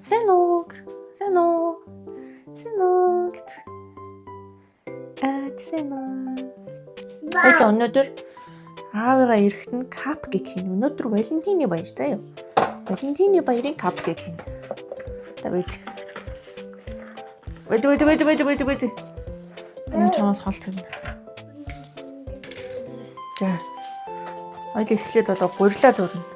Сайн уу? Сайн уу? Сайн уу? Гэж. Аа, сайн уу? Баялаа, өнөөдөр аавыгаа эрэхт нь cupcake хийнэ. Өнөөдөр Валентины баяр заа юу? Валентины баярын cupcake хийнэ. За бийж. Бэж бэж бэж бэж бэж бэж. Энэ чамаас хол тавина. За. Хоёул эхлээд одоо гурилаа зурна.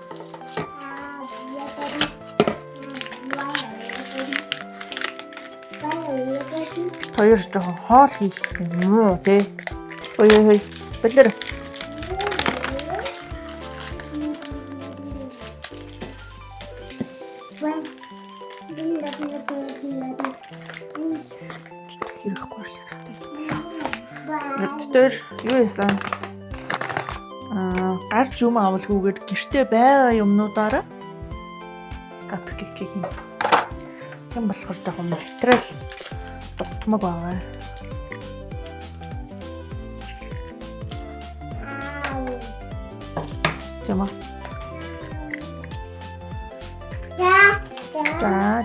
Хоёр жоохон хоол хийх юм уу те? Ой ой ой. Болоор. Хэрэг гурил их хэрэгтэй юм байна. Бид дээр юу яасан? Аа, гарч юм авалгүйгээр гэрте байгаа юмнуудаараа cupcake хийнэ. Тийм болохоор жоохон материал дутмаг байгаа. Тийм үү? За.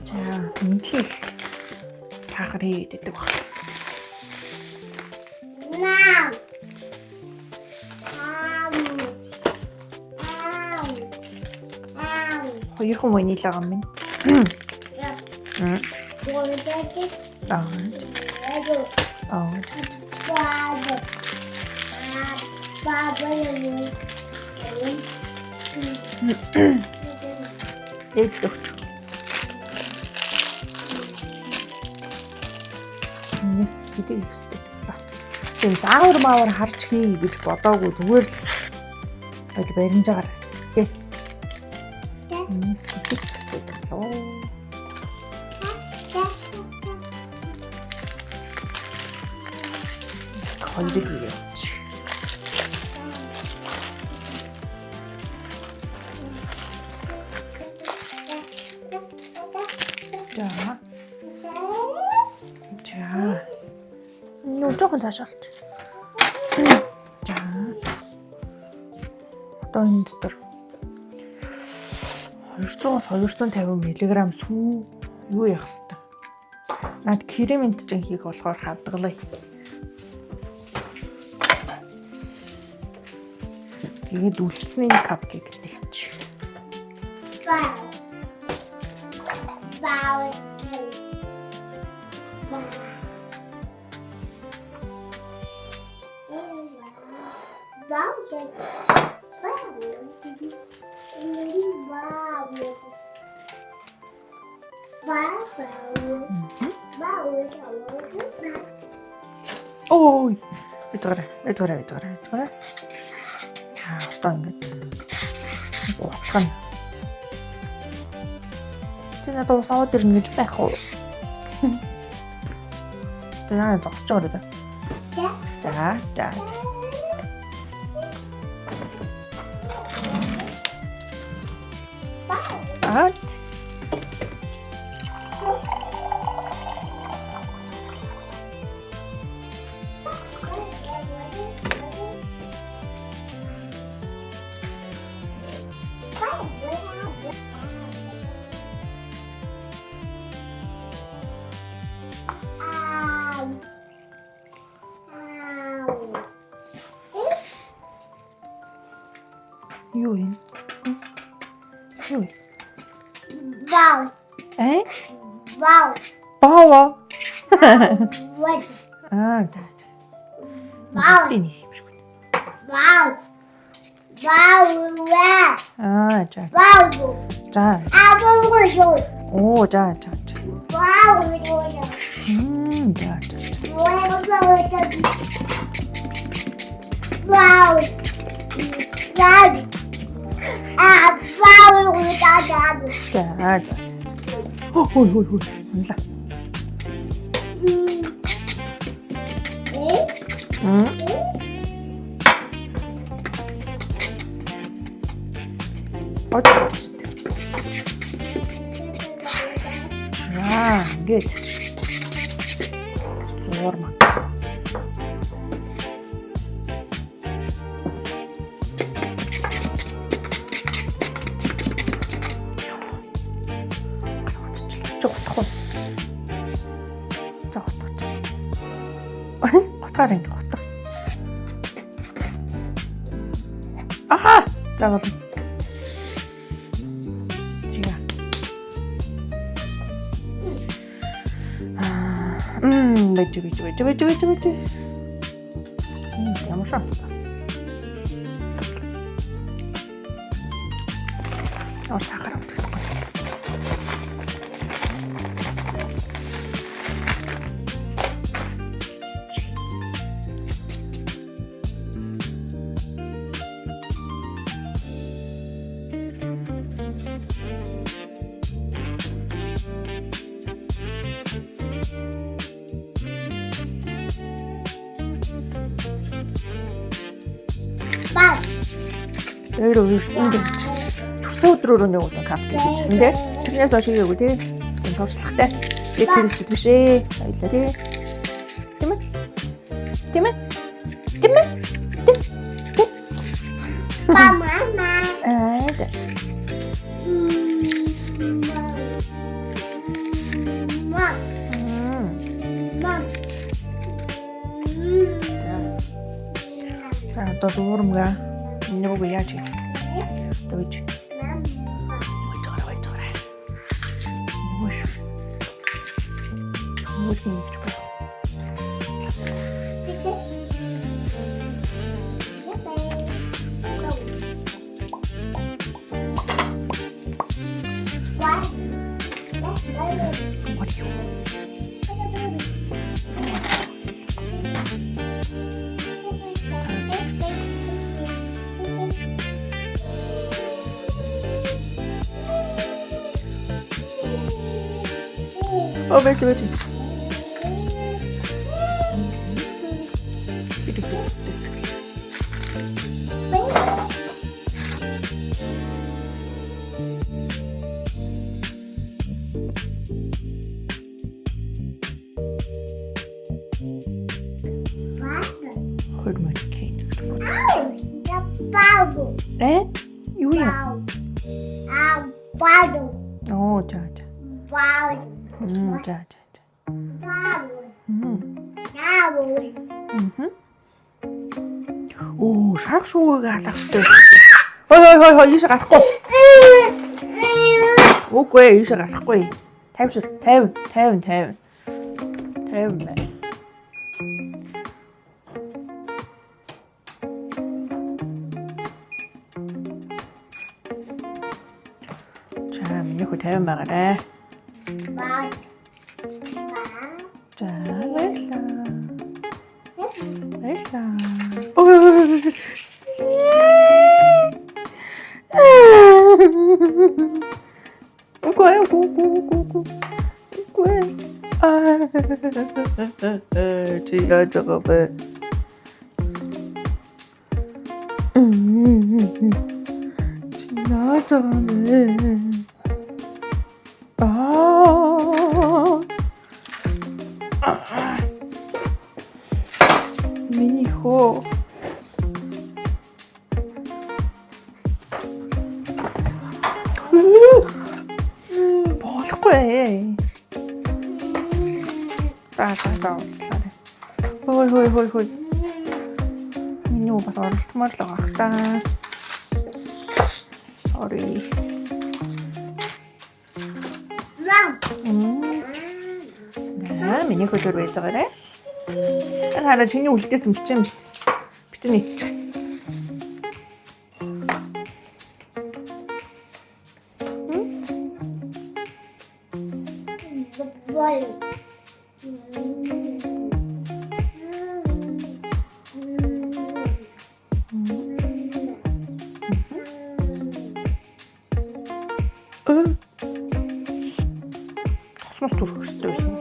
За, нийтлэх сахар хийгээд байдаг баг. Хоёрхан ванила гам минь. Аа. Аа. Ээж л өгч. Энэс хэдий их өстэй болоо. Тийм заавар маавар харж хий гэж бодоогүй, зүгээр л ойл баримжаагаар тий. Энэс хэдий их өстэй болоо. Хоёрыг явууч. За. За. Ну, жоохон цааш олч. За. Одоо энэ дотор 200-аас 250 мг сүү юу явах хэвээр. Над кремент чинь хийх болохоор хадгалъя. Тэгээд үлдсэний cupcake тэгч. Wow. Wow. Wow. Wow. Ой. Бэж гараа. Бэж гараа, бэж гараа, бэж гараа. За, одоо ингэж гутгана. Чи надад ус аваад ирнэ гэж байх уу? За, наа зогсож байгаа за. За, за. Аа. Ау. Ау. Юу юм? Юу юм? Вау. Э? Вау. Баава. Вот. Аа, за за. Вау. Бүгдийг нэг юм шиг байна. Вау. Вау. Вау. Аа, за. Вау. За. Аа, Оо, за, за, за. Вау. За, за, за. Вау. Вау. Аа, вау. За, за, за. Хой, хой, хой. Унлаа. Оч. За, ингээд зуурмаг. Гутгаар ингэ гутга. Аха! За болно. Зига. Бэж бэж бэж бэж бэж бэж. Ямар шамтас. Ямар цагаар өмдөгдөхгүй. Баа. Тэр ингэж төрсөн өдрөөрөө нэг удаа капкейк хийжсэн тий. Тэрнээс хойш хийгээгүй тий. Тийм туршлагатай. Яг хэрэгжид биш ээ. Баялаа тий. Тийм ээ? Тийм ээ? Тийм ээ? Тий. Тий. Ба мама. Аа за. Ма. Ма. За. За одоо уурмгаа энэ рүү яаж хийх? Одоо бич. Войцгорой войцгорой. Нүш. Нүш хийж байна. What are you? Оо бэж бэж. Хэрэг хэлсдэг. Хоёр мөр кин гэж бодсон. Э? Юу юм? Оо за за. За за за. Мм. Оо, шарх шүүгийг алах хэрэгтэй байсан. Хой хой хой хой, ийшээ гарахгүй. Үгүй ээ, ийшээ гарахгүй. Тайвшир, 50, 50, 50. 50 бай. За, миний хүү 50 байгаарэ. За, баярлалаа. Баярлалаа. Ой. Үгүй ээ, үгүй үгүй үгүй үгүй. Үгүй ээ. Аа. Чи яаж байгаа бэ? Чи яаж байгаа бэ? Аа. Миний хөө. Болохгүй. За за за уучлаарай. Хой хой хой хой. Миний үү бас оролдмоор л байгаа х та. Sorry. Аа, миний хөлөөр байж байгаарэ. Энэ хараа чиний үлдээсэн бичээн шүү дээ. Бичэн иччих. Тосмос түрхэх хэрэгтэй байсан.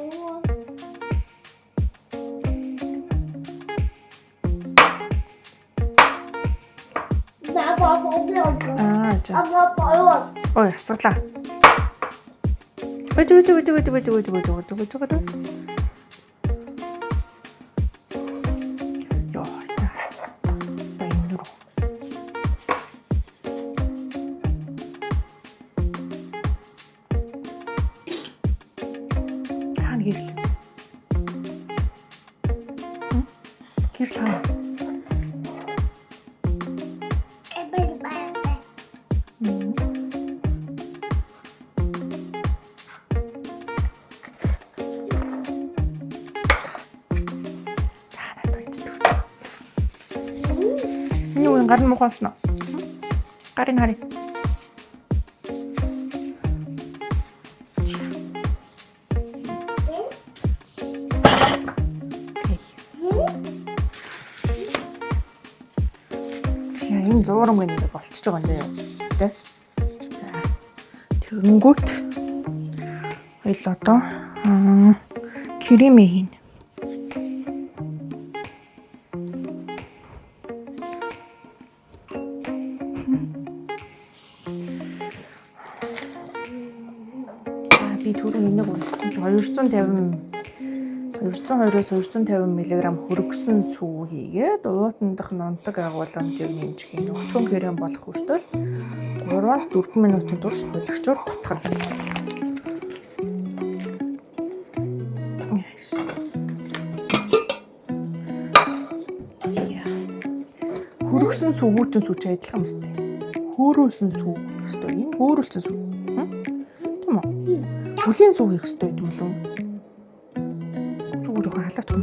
Аа, за. Ой, асгалаа. Бэж бэж бэж бэж бэж бэж бэж бэж бэж бэж. Йоо, за. Одоо энэ рүү. Хаана гэрэл? Тэр л хаана? За надад ич төгч. Энэ үн гар нь муухай болсон уу? Гарыг харъя. Окей. За энэ зуурам гэнэ ингэ болчихж байгаа юм заяа. Тэ? За. Тэгэнгүүт хоёул одоо кремээ хийнэ. За би түрүү энийг уншсан чи 250-аас 250 мг хөргөсөн сүү хийгээд уутан дах нонтог агуулгамжийг нэмж хийнэ. Өтгөн крем болох хүртэл 3-аас 4 минутын турш хулигчуур гутгана. За. Хөргөсөн сүү хүүтэн сүү чи адилхан юм сте. Хөөрөөсөн сүү гэх ёстой. Энэ хөөрөлсөн сүү. Хм? Тийм үү? Бүлийн сүү хийх ёстой юм лүү? Сүү жоохон халаачих юм.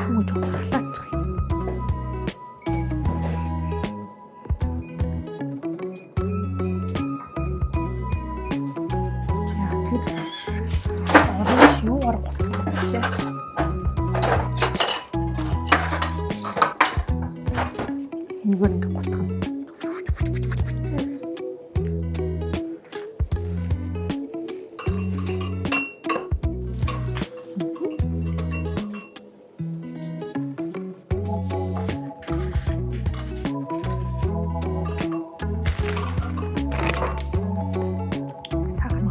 Сүү жоохон халаачих юм. За тэр орон юугаар гутгах вэ? Энэгээр ингээ гутгана. Сахар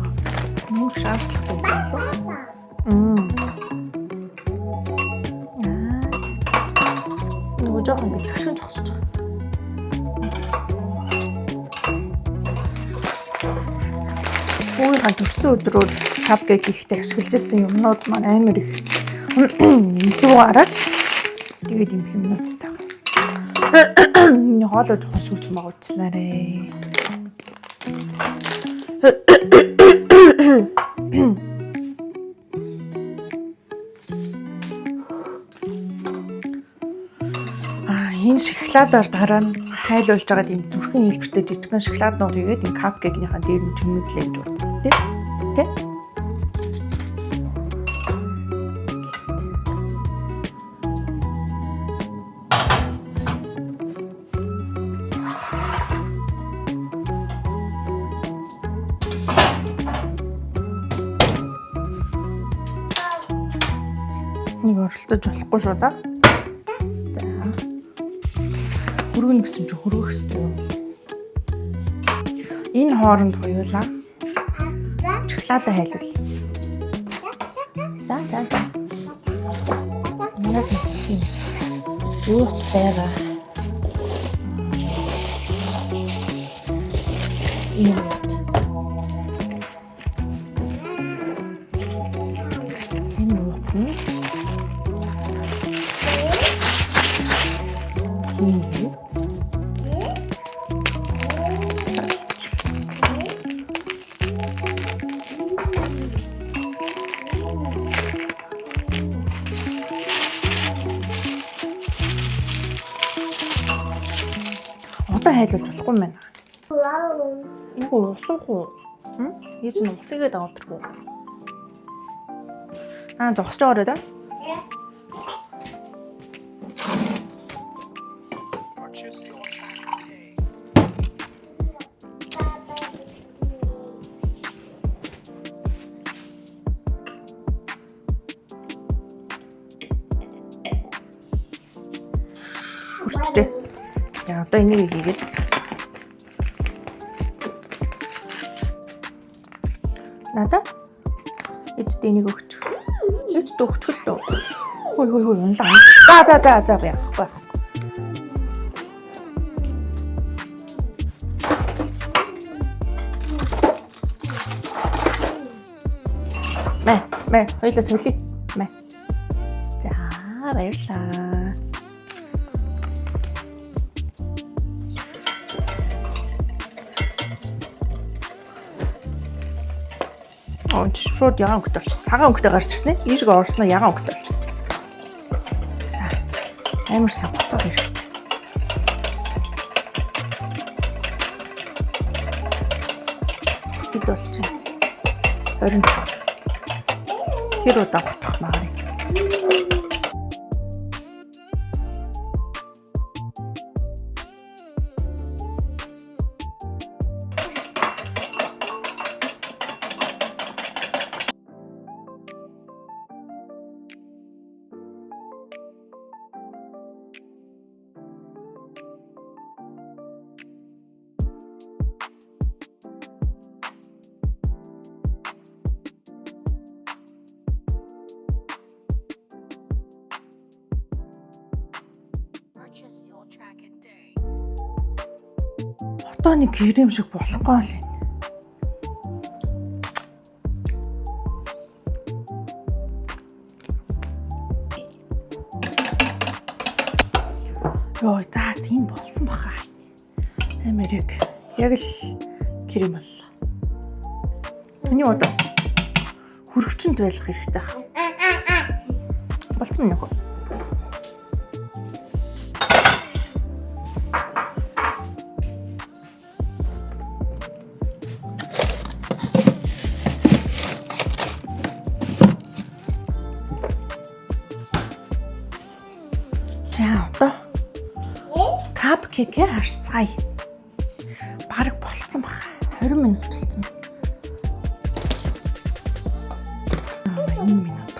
нүүр шаардлагатай юм болов уу? Мм. Аа. Нөгөө жоохон ингэ тэгшгэн зогсож байгаа. Өөрийнхөө төрсөн өдрөөр cupcake хийхдээ ашиглаж ирсэн юмнууд маань амар их илүү гараад тэгээд юм юмнуудтай байгаа. Миний хоолой жоохон сүүж маа уучлаарай. Аа энэ шоколадаар дараа нь хайлуулж байгаад энэ зүрхэн хэлбэртэй жижигхэн шоколаднууд хийгээд энэ cupcake-ийнхаа дээр нь чимэглээ гэж утсан тий. Тэ? Нэг оролдож болохгүй шүү за. За. Хөргөнө гэсэн чинь хөргөх ёстой юм. Энэ хооронд хоёулаа шоколадаа хайлуул. За за за. Нэг тийм уут байгаа. Энэ уут. Энэ уут нь хийгээд Одоо хайлуулж болохгүй юм байна. Энийг усуух уу? Хм? Ээж нь усыгээ давтарх уу? Аа зогсож байгаарай за. Purchase your track today. Хүрчжээ. За одоо энийг хийгээд Надаа эцтэй энийг өгч. Эцтэй өгчих л дөө. Хой хой хой унлаа. За за за за яахгүй. Мэ, хоёлаа солиё. Мэ. За, баярлаа. Аа, шууд ягаан өнгөтэй болчихсон. Цагаан өнгөтэй гарч ирсэн ээ. Ийшээ орсноо ягаан өнгөтэй болчихсон. За. Амар сайн гутах хэрэгтэй. Хэд болчих. 25. Хэр удаа гутах маар. Purchase your track today. Одоо нэг крем шиг болохгүй л юм. Йоо, за энэ болсон баха. Амар яг яг л крем боллоо. Миний одоо хөргөчөнд байх хэрэгтэй хаа. Болцсон мөн нөхөө. За одоо капкейкээ харцгаая. Бараг болцсон баха. 20 минут болцсон. Аа, 80 минут.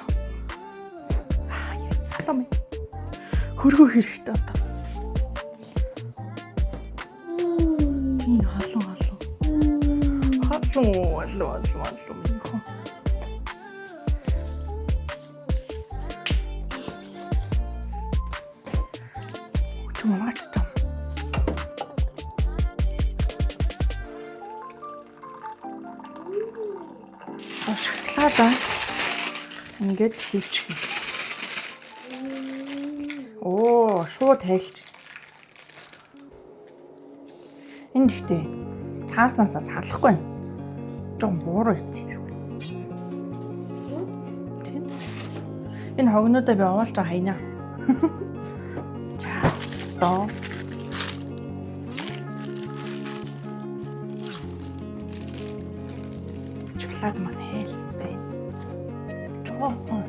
Аа, яа, халуун мэн. Хөргөх хэрэгтэй одоо. Тийм халуун халуун. Халуун халуун халуун халуун минь хөө. Чи унаач таа. Шоколад ингээд хийчих. Оо, шууд хайлч. Энэ гэхдээ цааснасаа салахгүй байна. Жон бууруу идсэн юм шиг байна. Тийм. Энэ хогнуудаа би овоолтоо хайна. За, одоо шоколад маань хайлсан байна. Жохон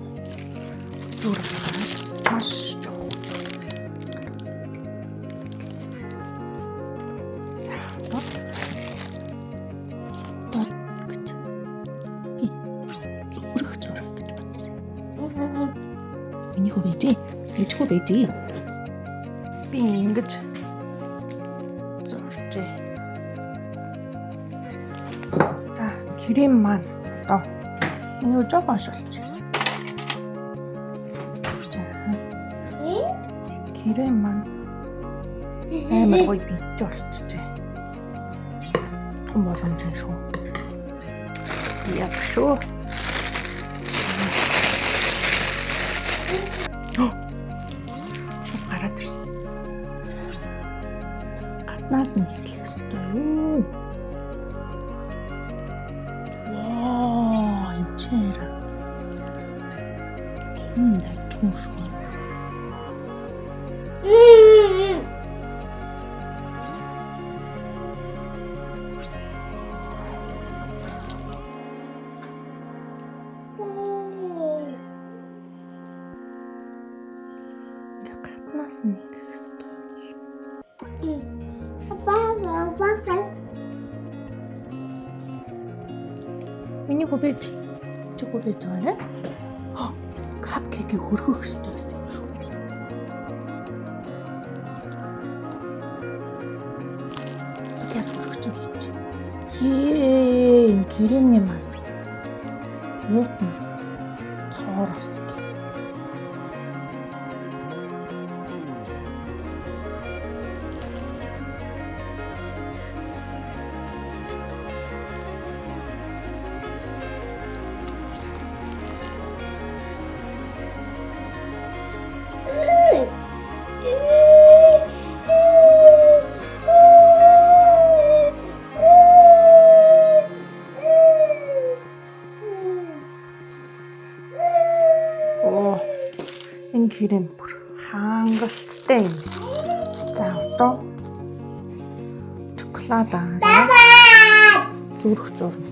зүр гарч маш жохон зүр. За, одоо одоо гэж би зүрх зүрх гэж бодсон. Миний хөө бэжээ. Ээжхүү бэжээ. Би ингэж зуржээ. За, крем маань одоо миний хөө жоохон шолч. За, крем маань амар гоё биеттэй болчихжээ. Том боломж нь шүү. Яг шүү. Шууд гараад ирсэн. За. Гаднаас нь эхлэх ёстой юу? Ваа, энэ чээр. Том дажгүй шүү. Ингээ гаднаас нь ингэх ёстой бол. Миний хөө бэж. Чи хөө бэж байгаарай. Капкейкийг хөргөх ёстой байсан юм шүү. Тэгээс хөргөч нь хийж. Ее, энэ кремний маань уут нь цоор осг. Энэ крем бүр хангалттай юм. За, одоо шоколад аа. Зүрх зурм.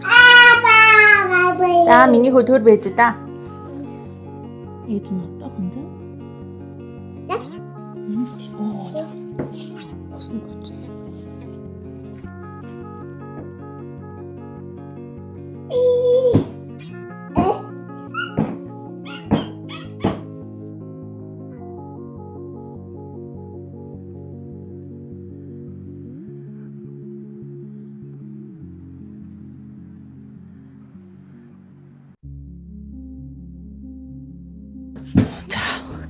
За, миний хөө төр байж да. Ээж нь одоохон зэ. Оо. Ус нь бот. За,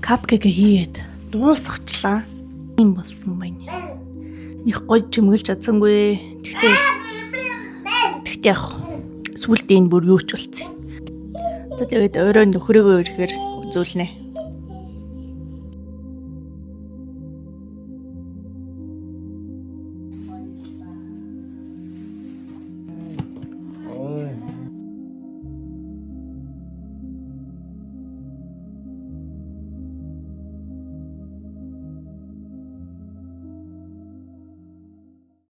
cupcake хийгээд дуусгачлаа. Ийм болсон байна. Них гоё чимгэлж чадсангүй. Тэгтээ яг сүултээ энэ бүр юу ч болцсон. За, тэгээд орой нөхрөөгөө ирэхээр үзүүлнэ.